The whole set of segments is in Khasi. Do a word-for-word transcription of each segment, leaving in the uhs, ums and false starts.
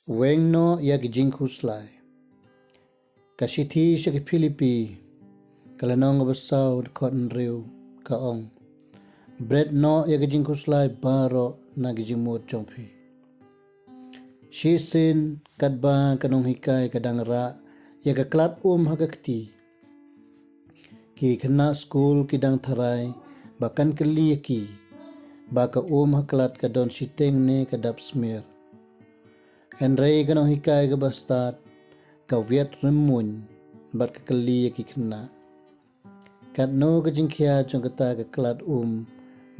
Weng noh ïa ki jingkhuslai. Ka shithi sha ki Philippi, ka lynnong kaba saw, dkhot hynriew, ka ong: Bret noh ïa ki jingkhuslai baroh na ki jingmut jong phi. Shisien katba ka nonghikai ka dang rah ïa ka klad um ha ka kti, ki khynnah skul ki dang tharai ba kan kylli ïa ki ba ka um ha klad ka don shiteng ne ka dap smier. Hynrei ka nonghikai kaba stad ka wiat rymmuiñ bad ka kylli ïa ki khynnah: Katno ka jingkhia jong kata ka klad um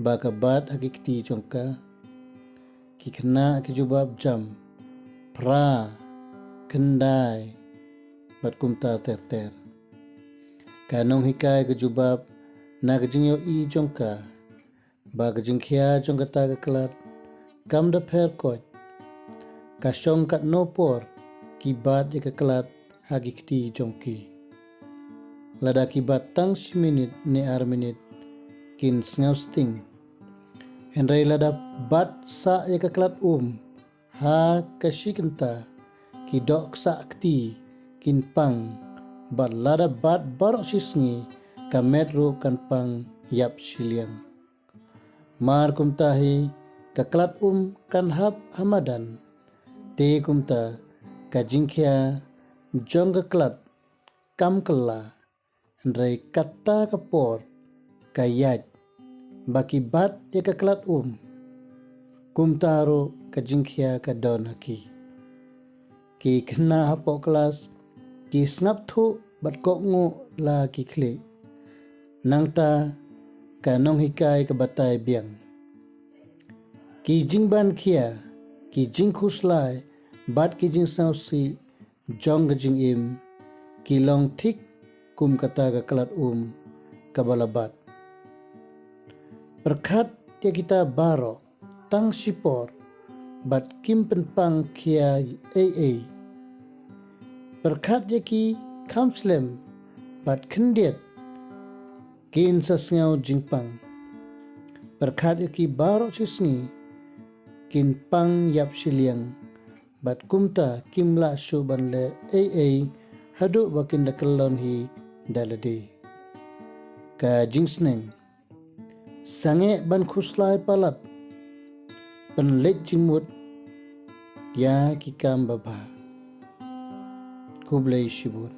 ba ka bat ha ki kti jong ka? Ki khynnah ki jubab jam: Phra, khyndai, bad kumta ter ter. Ka nonghikai ka jubab na ka jingïohi jong ka ba ka jingkhia jong kata ka klad kam da pher koit. Ka shong katno por ki bat ïa ka klad ha ki kti jong ki. Lada ki bat tang shi minit ne ar minit, kin sngew sting. Hynrei lada bat sah ïa ka klad um ha ka shi kynta, ki dohksah kti kin pang, bad lada bat baroh shi sngi, ka met ruh kan pang ïap shiliang. Mar kumta hi, ka klad um kan hap ha madan. Te kumta, ka jingkhia jong ka klad kam kylla, hynrei kata ka por ka ïaid ba ki bat ïa ka klad um. Kumta ruh ka jingkhia ka don ha ki. Ki khynnah hapoh klas ki sngap thuh bad kohnguh la ki khlieh. Nangta ka nonghikai ka batai biang: Ki jingban khia, ki jingkhuslai bad ki jingsngewsih jong ka jingim ki long thik kum kata ka klad um kaba la bat. Pyrkhat ïa kita baroh tang shipor bad kim pynpang khia ei ei. Pyrkhat ïa ki kham slem bad khyndiat kin sa sngew jingpang. Pyrkhat ïa ki baroh shi sngi kin pang ïap shiliang, bad kumta kim lah shuh ban leh ei ei haduh ba kin da kyllon hi da lade. Ka jingsneng: Sangeh ban khuslai palat, pynleit jingmut ïa ki kam babha. Khublei shibun.